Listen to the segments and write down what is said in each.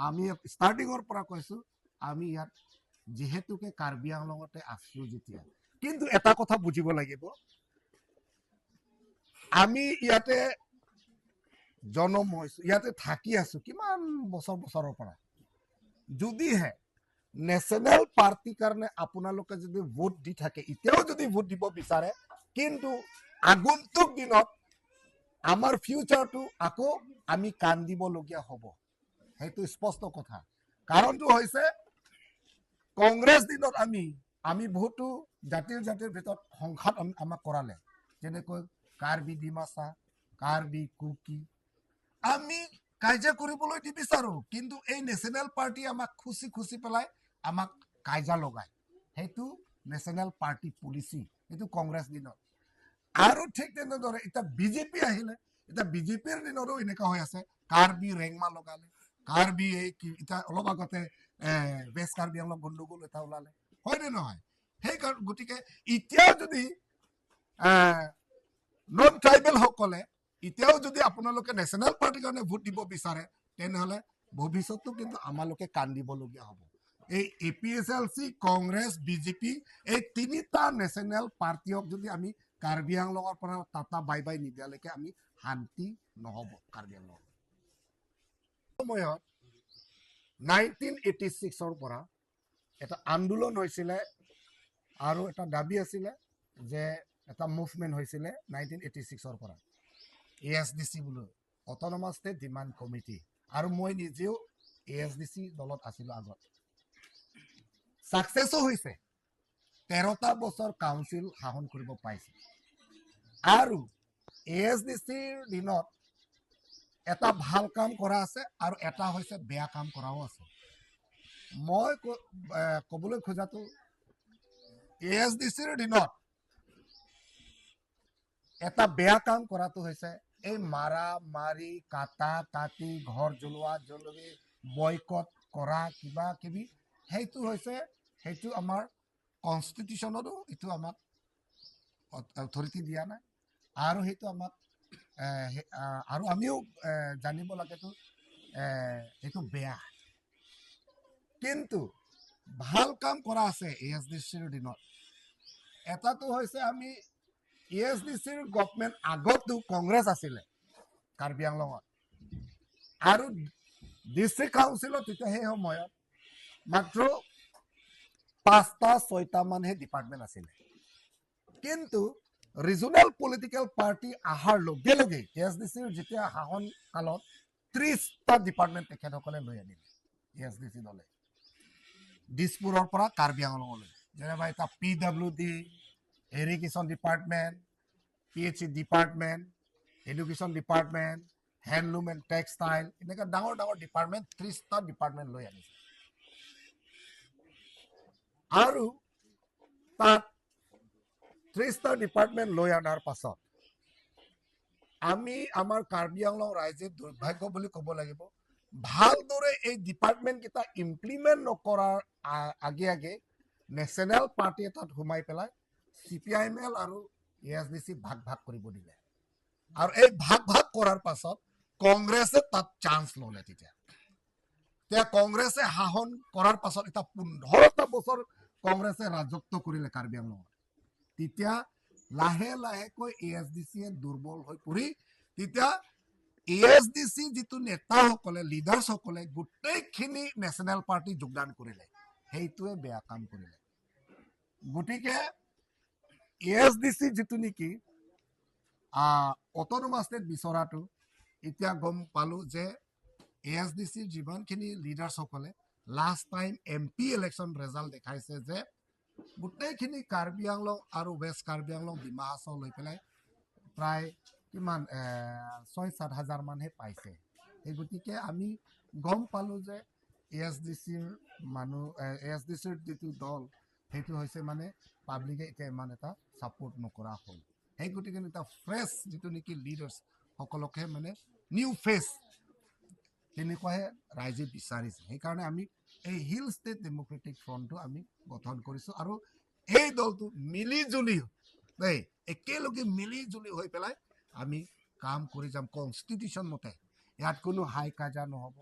আমি ষ্টাৰ্টিঙৰ পৰা কৈছোঁ, আমি ইয়াত যিহেতুকে কাৰ্বি আংলঙতে আছোঁ যেতিয়া, কিন্তু এটা কথা বুজিব লাগিব, আমি ইয়াতে জনম হৈছোঁ, ইয়াতে থাকি আছোঁ কিমান বছৰ বছৰৰ পৰা। যদিহে নেশ্যনেল পাৰ্টিৰ কাৰণে আপোনালোকে যদি ভোট দি থাকে, এতিয়াও যদি ভোট দিব বিচাৰে, কিন্তু আগন্তুক দিনত আমাৰ ফিউচাৰটো আকৌ আমি কান্দিবলগীয়া হ'ব, সেইটো স্পষ্ট কথা। কাৰণটো হৈছে কংগ্ৰেছ দিনত আমি বহুতো জাতিৰ জাতিৰ ভিতৰত সংঘাত আমাক কৰালে, যেনেকৈ কাৰ্বি ডিমাচা, কাৰ্বি কুকি। আমি কাজিয়া কৰিবলৈ নিবিচাৰো, কিন্তু এই নেশ্যনেল পাৰ্টি আমাক খুচি খুচি পেলাই আমাক কাজিয়া লগায়। সেইটো নেশ্যনেল পাৰ্টি পলিচি, সেইটো কংগ্ৰেছ দিনত। আৰু ঠিক তেনেদৰে এতিয়া বিজেপি আহিলে, এতিয়া বিজেপিৰ দিনতো এনেকুৱা হৈ আছে, কাৰ্বি ৰেংমা লগালে, কাৰ্বি এই কি, এতিয়া অলপ আগতে ৱেষ্ট কাৰ্বি আংলং গণ্ডগোল এটা ওলালে, হয়নে নহয়? সেইকাৰণে গতিকে এতিয়াও যদি নন ট্ৰাইবেলসকলে এতিয়াও যদি আপোনালোকে নেশ্যনেল পাৰ্টিৰ কাৰণে ভোট দিব বিচাৰে, তেনেহ'লে ভৱিষ্যতটো কিন্তু আমালোকে কান্দিবলগীয়া হ'ব। এই A P S L C, Congress, BJP এই তিনিটা নেশ্যনেল পাৰ্টিক যদি আমি কাৰ্বি আংলঙৰ পৰা টাটা বাই বাই নিদিয়ালৈকে আমি শান্তি নহ'ব কাৰ্বি আংলঙত। সময়ত 1986ৰ পৰা এটা আন্দোলন হৈছিলে আৰু এটা দাবী আছিলে যে এটা মুভমেণ্ট হৈছিলে 1986ৰ পৰা, এ এছ ডি চি বোলো, অট'নমাছ ষ্টেট ডিমাণ্ড কমিটি। আৰু মই নিজেও এ এছ ডি চি দলত আছিলোঁ আগত। ছাকচেছো হৈছে, 13টা বছৰ কাউন্সিল শাসন কৰিব পাইছে। আৰু এ এছ ডি চিৰ দিনত এটা ভাল কাম কৰা আছে আৰু এটা হৈছে বেয়া কাম কৰাও আছে। মই ক'বলৈ খোজাটো এ এছ ডি চিৰ দিনত এটা বেয়া কাম কৰাটো হৈছে এই মাৰা মাৰি, কাটা কাটি, ঘৰ জ্বলোৱা জ্বলবি, বয়কট কৰা কিবা কিবি, সেইটো হৈছে, সেইটো আমাৰ কনষ্টিটিউশ্যনতো এইটো আমাক অথৰিটি দিয়া নাই, আৰু সেইটো আমাক আৰু আমিও জানিব লাগেতো এইটো বেয়া। কিন্তু ভাল কাম কৰা আছে এ এছ ডি চিৰ দিনত। এটাটো হৈছে আমি এ এছ ডি চিৰ গভমেণ্ট আগতো কংগ্ৰেছ আছিলে কাৰ্বি আংলঙত, আৰু ডিষ্ট্ৰিক্ট কাউন্সিলত তেতিয়া সেই সময়ত মাত্ৰ 5টা 6টা মানহে ডিপাৰ্টমেণ্ট আছিলে। কিন্তু ৰিজনেল পলিটিকেল পাৰ্টি অহাৰ লগে লগে এ এছ ডি চিৰ যেতিয়া শাসন কালত 30টা ডিপাৰ্টমেণ্ট তেখেতসকলে লৈ আনিলে এ এছ ডি চি দলে, দিছপুৰৰ পৰা কাৰ্বি আংলঙলৈ। যেনিবা এটা P W D, irrigation department, P H E department, education department, handloom and textile, এনেকুৱা ডাঙৰ ডাঙৰ ডিপাৰ্টমেণ্ট 30টা ডিপাৰ্টমেণ্ট লৈ আনিছে। আৰু তাত 30টা ডিপাৰ্টমেণ্ট লৈ অনাৰ পাছত আমি আমাৰ কাৰ্বি আংলং ৰাইজে দুৰ্ভাগ্য বুলি ক'ব লাগিব, ভালদৰে এই ডিপাৰ্টমেণ্টকেইটা ইমপ্লিমেণ্ট নকৰাৰ আগে আগে নেশ্যনেল পাৰ্টি এটাত সোমাই পেলাই C P I M L আৰু এ এছ ডি চি ভাগ ভাগ কৰিব দিলে। আৰু এই ভাগ ভাগ কৰাৰ পাছত কংগ্ৰেছে তাত চান্স ল'লে। তেতিয়া কংগ্ৰেছে শাসন কৰাৰ পাছত এতিয়া 15টা বছৰ কংগ্ৰেছে ৰাজত্ব কৰিলে কাৰ্বি আংলঙত। তেতিয়া লাহে লাহেকৈ এ এছ ডি চিয়ে দুৰ্বল হৈ পৰি তেতিয়া এ এছ ডি চি যিটো নেতাসকলে, লিডাৰ্ছসকলে গোটেইখিনি নেশ্যনেল পাৰ্টি যোগদান কৰিলে, সেইটোৱে বেয়া কাম কৰিলে। গতিকে এ এছ ডি চি যিটো নেকি অট'নমাছ ষ্টেট বিচৰাটো, এতিয়া গম পালো যে এ এছ ডি চিৰ যিমানখিনি লিডাৰ্ছসকলে last time M P election result দেখাইছে যে গোটেইখিনি কাৰ্বি আংলং আৰু ৱেষ্ট কাৰ্বি আংলং ডিমা হাছাও লৈ পেলাই প্ৰায় কিমান 6-7 হাজাৰ মানহে পাইছে। সেই গতিকে আমি গম পালোঁ যে এ এছ ডি চিৰ মানুহ, এ এছ ডি চিৰ যিটো দল সেইটো হৈছে মানে পাব্লিকে এতিয়া ইমান এটা ছাপোৰ্ট নকৰা হ'ল। সেই গতিকে এটা ফ্ৰেছ যিটো নেকি লিডাৰ্ছ সকলকহে মানে নিউ ফেচ তেনেকুৱাহে ৰাইজে বিচাৰিছে। সেইকাৰণে আমি এই হিল ষ্টেট ডেম'ক্ৰেটিক ফ্ৰণ্টটো আমি গঠন কৰিছোঁ আৰু এই দলটো মিলি জুলি দেই একেলগে মিলি জুলি হৈ পেলাই আমি কাম কৰি যাম কনষ্টিটিউশ্যন মতে। ইয়াত কোনো হাই কাজিয়া নহ'ব,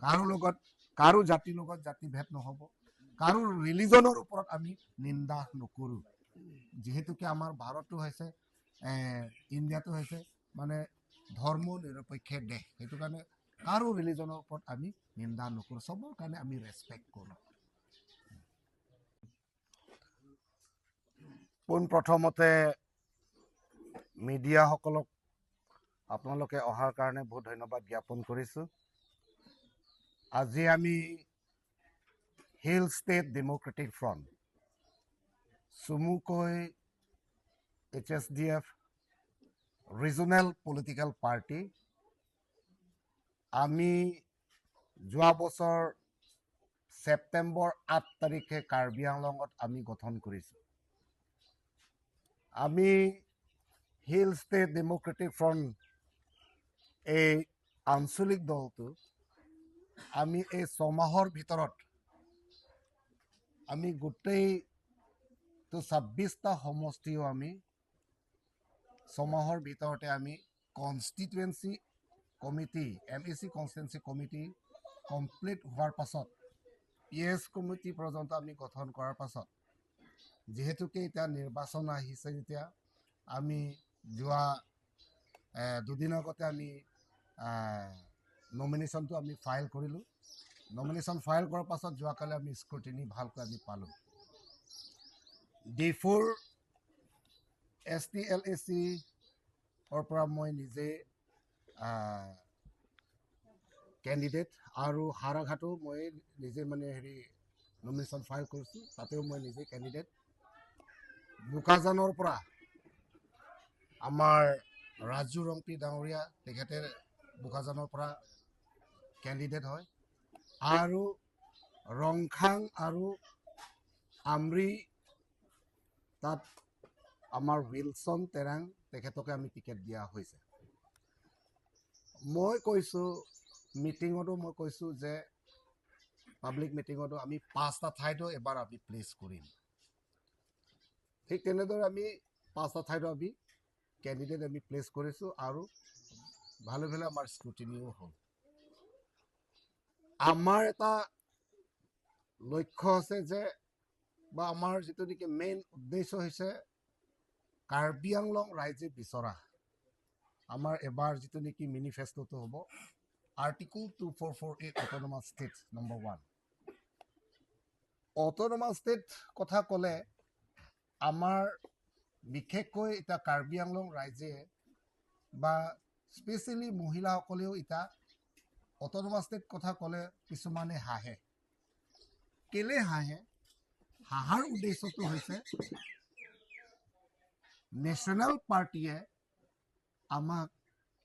কাৰো লগত কাৰো জাতিৰ লগত জাতি ভেদ নহ'ব, কাৰো ৰিলিজনৰ ওপৰত আমি নিন্দা নকৰোঁ। যিহেতুকে আমাৰ ভাৰতটো হৈছে ইণ্ডিয়াটো হৈছে মানে ধৰ্ম নিৰপেক্ষ দেশ, সেইটো কাৰণে কাৰো ৰিলিজনৰ ওপৰত আমি নিন্দা নকৰোঁ, চবৰ কাৰণে আমি ৰেচপেক্ট কৰোঁ। পোনপ্ৰথমতে মিডিয়াসকলক আপোনালোকে অহাৰ কাৰণে বহুত ধন্যবাদ জ্ঞাপন কৰিছোঁ। আজি আমি হিল ষ্টেট ডেম'ক্ৰেটিক ফ্ৰণ্ট চমুকৈ HSDF regional political party, আমি যোৱা বছৰ ছেপ্টেম্বৰ 8 তাৰিখে কাৰ্বি আংলঙত আমি গঠন কৰিছোঁ। আমি হিল ষ্টেট ডেম'ক্ৰেটিক ফ্ৰণ্ট এই আঞ্চলিক দলটো আমি এই ছমাহৰ ভিতৰত আমি গোটেইটো 26টা সমষ্টিও আমি ছমাহৰ ভিতৰতে আমি constituency committee, MEC constituency committee complete হোৱাৰ পাছত পি এছ কমিটি পৰ্যন্ত আমি গঠন কৰাৰ পাছত, যিহেতুকে এতিয়া নিৰ্বাচন আহিছে, যেতিয়া আমি যোৱা দুদিন আগতে আমি নমিনেশ্যনটো আমি ফাইল কৰিলোঁ। নমিনেশ্যন ফাইল কৰাৰ পাছত যোৱাকালি আমি স্ক্ৰুটিনি ভালকৈ আমি পালোঁ। ডিফুৰ STLACৰ পৰা মই নিজে কেণ্ডিডেট, আৰু হাৰাঘাটো মই নিজে মানে হেৰি নমিনেশ্যন ফাইল কৰিছোঁ, তাতেও মই নিজে কেণ্ডিডেট। বোকাজানৰ পৰা আমাৰ ৰাজু ৰংপি ডাঙৰীয়া, তেখেতে বোকাজানৰ পৰা কেণ্ডিডেট হয়, আৰু ৰংখাং আৰু আমৰি তাত আমাৰ উইলছন তেৰাং, তেখেতকে আমি টিকেট দিয়া হৈছে। মই কৈছোঁ, মিটিঙতো মই কৈছোঁ যে পাব্লিক মিটিঙতো আমি 5টা ঠাইতো এবাৰ আমি প্লেচ কৰিম। ঠিক তেনেদৰে আমি 5টা ঠাইতো আমি কেণ্ডিডেট আমি প্লেচ কৰিছোঁ আৰু ভালে ভালে আমাৰ স্ক্ৰুটিনিও হ'ল। আমাৰ এটা লক্ষ্য আছে যে বা আমাৰ যিটো নেকি মেইন উদ্দেশ্য হৈছে কাৰ্বি আংলং ৰাইজে বিচৰা আমাৰ এবাৰ যিটো নেকি মেনিফেষ্টটো হ'ব article 2448 autonomous state number 1। Autonomous state কথা ক'লে আমাৰ বিশেষকৈ এতিয়া কাৰ্বি আংলং ৰাইজে বা স্পেচিয়েলি মহিলাসকলেও এতিয়া অট'নমাছ ষ্টেট কথা ক'লে কিছুমানে হাঁহে। কেলে হাঁহে? হাঁহাৰ উদ্দেশ্যটো হৈছে নেশ্যনেল পাৰ্টীয়ে আমাক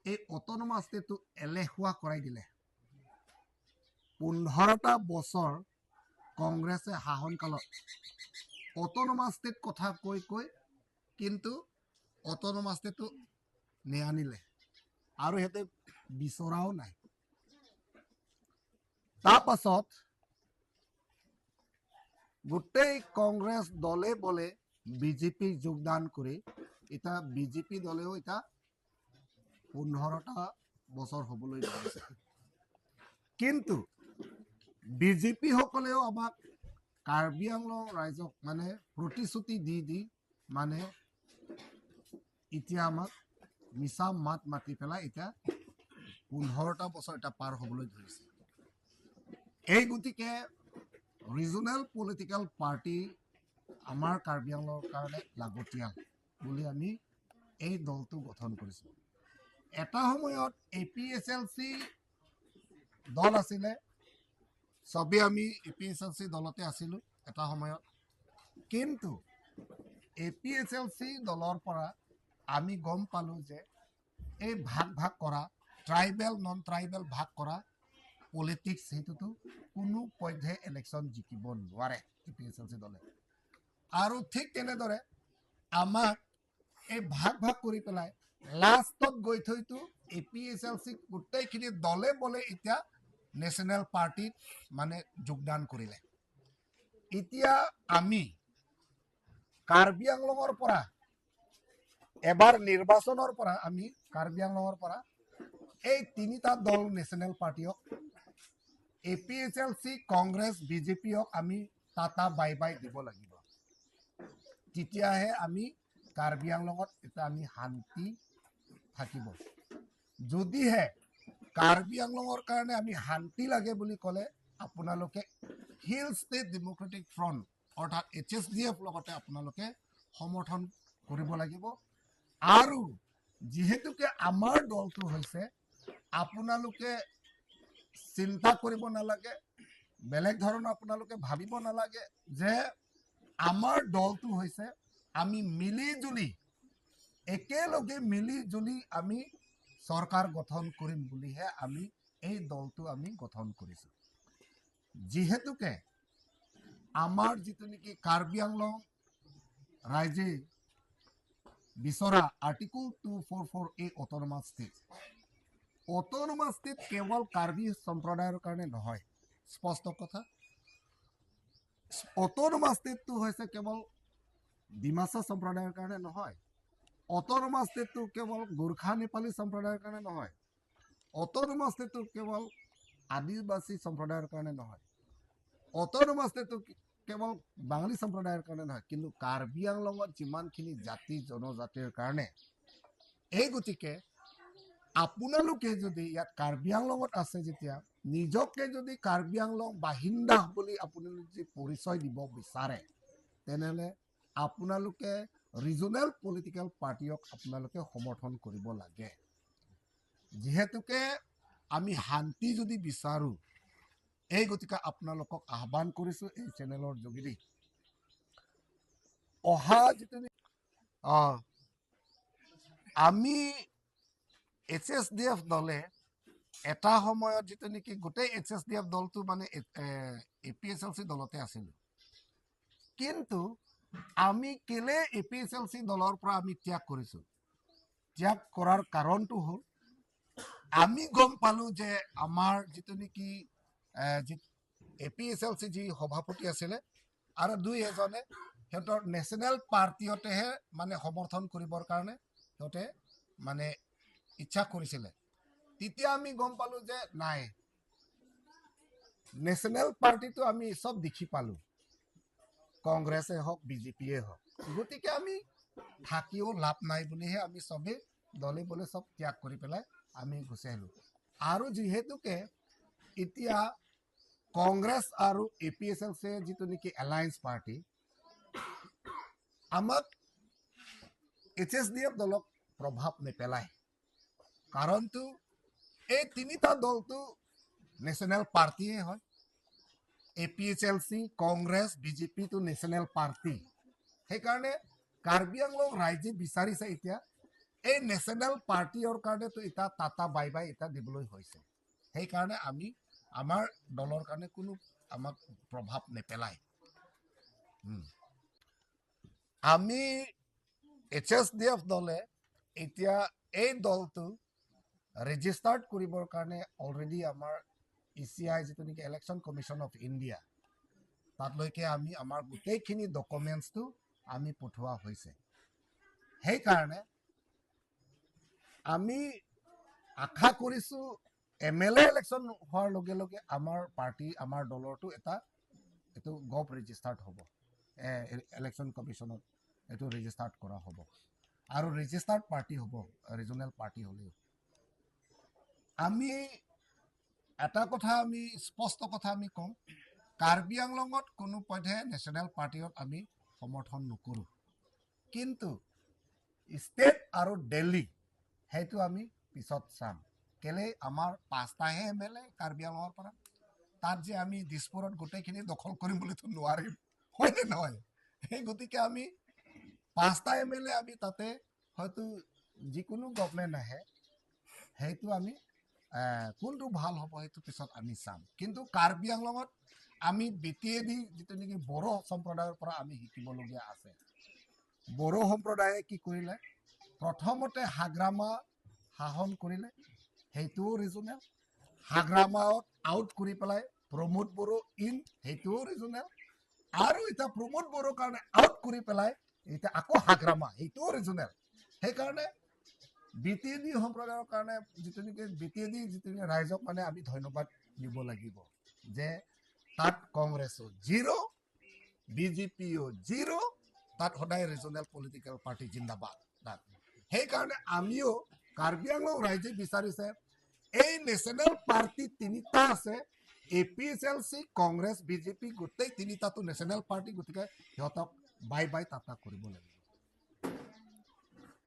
এই অট'নমাছ ষ্টেটটো এলেহুৱা কৰাই দিলে। 15টা বছৰ কংগ্ৰেছে শাসনকালত অট'নমাছ ষ্টেট কথা কৈ কৈ কিন্তু অট'নমাছ ষ্টেটটো নিআনিলে আৰু সিহঁতে বিচৰাও নাই। তাৰপাছত গোটেই কংগ্ৰেছ দলে বলে বিজেপি যোগদান কৰি এতিয়া বিজেপি দলেও এতিয়া 15টা বছৰ হ'বলৈ ধৰিছে। কিন্তু বিজেপিসকলেও আমাক কাৰ্বি আংলং ৰাইজক মানে প্ৰতিশ্ৰুতি দি দি মানে এতিয়া আমাক মিছা মাত মাতি পেলাই এতিয়া 15টা বছৰ এতিয়া পাৰ হ'বলৈ ধৰিছে। এই গতিকে ৰিজনেল পলিটিকেল পাৰ্টি আমাৰ কাৰ্বি আংলঙৰ কাৰণে লাগতিয়াল বুলি আমি এই দলটো গঠন কৰিছোঁ। এটা সময়ত APSLC দল আছিলে, চবেই আমি APSLC দলতে আছিলোঁ এটা সময়ত। কিন্তু APSLC দলৰ পৰা আমি গম পালোঁ যে এই ভাগ ভাগ কৰা, ট্ৰাইবেল নন ট্ৰাইবেল ভাগ কৰা পলিটিক্স, সেইটোতো কোনো পধ্যে ইলেকশ্যন জিকিব নোৱাৰে APSLC দলে। আৰু ঠিক তেনেদৰে আমাক এই ভাগ ভাগ কৰি পেলাই লাষ্টত গৈ থৈতো APSLC গোটেইখিনি দলে বলে এতিয়া নেশ্যনেল পাৰ্টিত মানে যোগদান কৰিলে। এতিয়া আমি কাৰ্বি আংলঙৰ পৰা এবাৰ নিৰ্বাচনৰ পৰা আমি কাৰ্বি আংলঙৰ পৰা এই তিনিটা দল national পাৰ্টিক A P H L C, Congress, বিজেপিক আমি টাটা বাই বাই দিব লাগিব। তেতিয়াহে আমি কাৰ্বি আংলঙত এটা আমি শান্তি থাকিব। যদিহে কাৰ্বি আংলঙৰ কাৰণে আমি শান্তি লাগে বুলি ক'লে আপোনালোকে হিল ষ্টেট ডেম'ক্ৰেটিক ফ্ৰণ্ট অৰ্থাৎ এইচ এছ ডি এফ লগতে আপোনালোকে সমৰ্থন কৰিব লাগিব। আৰু যিহেতুকে আমাৰ দলটো হৈছে, আপোনালোকে চিন্তা কৰিব নালাগে, বেলেগ ধৰণৰ আপোনালোকে ভাবিব নালাগে যে আমাৰ দলটো হৈছে আমি মিলি জুলি একেলগে মিলি জুলি আমি চৰকাৰ গঠন কৰিম বুলিহে আমি এই দলটো আমি গঠন কৰিছোঁ। যিহেতুকে আমাৰ যিটো নেকি কাৰ্বি আংলং ৰাইজে বিচৰা Article 244A autonomous state, autonomous state কেৱল কাৰ্বি সম্প্ৰদায়ৰ কাৰণে নহয়, স্পষ্ট কথা। অট'নমাছ ষ্টেটটো হৈছে কেৱল ডিমাচা সম্প্ৰদায়ৰ কাৰণে নহয়, অট'নমাছ ষ্টেটটো কেৱল গোৰ্খা নেপালী সম্প্ৰদায়ৰ কাৰণে নহয়, অট'নমাছ ষ্টেটটো কেৱল আদিবাসী সম্প্ৰদায়ৰ কাৰণে নহয়, অট'নমাছ ষ্টেটটো কেৱল বাঙালী সম্প্ৰদায়ৰ কাৰণে নহয়, কিন্তু কাৰ্বি আংলঙত যিমানখিনি জাতি জনজাতিৰ কাৰণে। এই গতিকে আপোনালোকে যদি ইয়াত কাৰ্বি আংলঙত আছে, যেতিয়া নিজকে যদি কাৰ্বি আংলং বাসিন্দা বুলি আপুনি যদি পৰিচয় দিব বিচাৰে, তেনেহ'লে আপোনালোকে ৰিজনেল পলিটিকেল পাৰ্টিক আপোনালোকে সমৰ্থন কৰিব লাগে। যিহেতুকে আমি শান্তি যদি বিচাৰোঁ, এই গতিকে আপোনালোকক আহ্বান কৰিছোঁ এই চেনেলৰ যোগেদি অহা যিটো আমি এইচ এছ ডি এফ দলে এটা সময়ত যিটো নেকি গোটেই এইচ এছ ডি এফ দলটো মানে A P H L C দলতে আছিলোঁ, কিন্তু আমি কেলে A P H L C দলৰ পৰা আমি ত্যাগ কৰিছোঁ? ত্যাগ কৰাৰ কাৰণটো হ'ল আমি গম পালোঁ যে আমাৰ যিটো নেকি A P H L C যি সভাপতি আছিলে আৰু দুই এজনে সিহঁতৰ নেশ্যনেল পাৰ্টিতেহে মানে সমৰ্থন কৰিবৰ কাৰণে সিহঁতে মানে ইচ্ছা কৰিছিলে। তেতিয়া আমি গম পালোঁ যে নাই, নেশ্যনেল পাৰ্টিটো আমি চব দেখি পালোঁ, কংগ্ৰেছে হওক বিজেপিয়ে হওক, গতিকে আমি থাকিও লাভ নাই বুলিহে আমি চবেই দলে বলে চব ত্যাগ কৰি পেলাই আমি গুচি আহিলোঁ। আৰু যিহেতুকে এতিয়া কংগ্ৰেছ আৰু এ পি এইচ এল চিয়ে যিটো নেকি এলায়েন্স পাৰ্টি, আমাক এইচ এছ ডি এফ দলক প্ৰভাৱ নেপেলায়। কাৰণটো এই তিনিটা দলটো নেশ্যনেল পাৰ্টিয়ে হয়। A P H L C, Congress, বিজেপিটো national party. সেইকাৰণে কাৰ্বি আংলং ৰাইজে বিচাৰিছে এতিয়া এই নেশ্যনেল পাৰ্টিৰ কাৰণেতো এতিয়া টাটা বাই বাই এতিয়া দিবলৈ হৈছে। সেইকাৰণে আমি আমাৰ দলৰ কাৰণে কোনো আমাক প্ৰভাৱ নেপেলায়। আমি এইচ এছ ডি এফ দলে এতিয়া এই দলটো ৰেজিষ্টাৰ্ড কৰিবৰ কাৰণে অলৰেডি আমাৰ ই চি I যিটো নেকি ইলেকশ্যন কমিশ্যন অফ ইণ্ডিয়া, তাতলৈকে আমি আমাৰ গোটেইখিনি ডকুমেণ্টছটো আমি পঠোৱা হৈছে। সেইকাৰণে আমি আশা কৰিছোঁ এম এল এ ইলেকশ্যন হোৱাৰ লগে লগে আমাৰ পাৰ্টি, আমাৰ দলৰটো এটা এইটো গভ ৰেজিষ্টাৰ্ড হ'ব, ইলেকশ্যন কমিশ্যনত এইটো ৰেজিষ্টাৰ্ড কৰা হ'ব আৰু ৰেজিষ্টাৰ্ড পাৰ্টি হ'ব, ৰিজনেল পাৰ্টি হ'লেও। আমি এটা কথা আমি স্পষ্ট কথা আমি কওঁ, কাৰ্বি আংলঙত কোনো পধ্যে নেশ্যনেল পাৰ্টিত আমি সমৰ্থন নকৰোঁ, কিন্তু ষ্টেট আৰু দিল্লী সেইটো আমি পিছত চাম। কেলে আমাৰ 5টাহে এম এল এ কাৰ্বি আংলঙৰ পৰা, তাত যে আমি দিছপুৰত গোটেইখিনি দখল কৰিম বুলিতো নোৱাৰিম, হয়নে নহয়? সেই গতিকে আমি 5টা এম এল এ আমি তাতে হয়তো যিকোনো গভমেণ্ট আহে সেইটো আমি কোনটো ভাল হ'ব সেইটো পিছত আমি চাম। কিন্তু কাৰ্বি আংলঙত আমি বি টি এ ডি যিটো নেকি বড়ো সম্প্ৰদায়ৰ পৰা আমি শিকিবলগীয়া আছে। বড়ো সম্প্ৰদায়ে কি কৰিলে, প্ৰথমতে হাগ্ৰামা শাসন কৰিলে, সেইটোও ৰিজনেল। হাগ্ৰামাত আউট কৰি পেলাই প্ৰমোদ বড়ো ইন, সেইটোও ৰিজনেল। আৰু এতিয়া প্ৰমোদ বড়োৰ কাৰণে আউট কৰি পেলাই এতিয়া আকৌ হাগ্ৰামা, সেইটোও ৰিজনেল। সেইকাৰণে বি টি ডি সম্প্ৰদায়ৰ কাৰণে যিটো নেকি বি টি ডি যিটো নেকি ৰাইজক মানে আমি ধন্যবাদ দিব লাগিব। যে তাত কংগ্ৰেছো জিৰ', বিজেপিও জিৰ', তাত সদায় ৰিজনেল পলিটিকেল পাৰ্টি জিন্দাবাদ তাত। সেইকাৰণে আমিও কাৰ্বি আংলং ৰাইজে বিচাৰিছে, এই নেশ্যনেল পাৰ্টি তিনিটা আছে, A P H L C, Congress, BJP, গোটেই তিনিটাটো নেশ্যনেল পাৰ্টি, গতিকে সিহঁতক বাই বাই টাটা কৰিব লাগিব।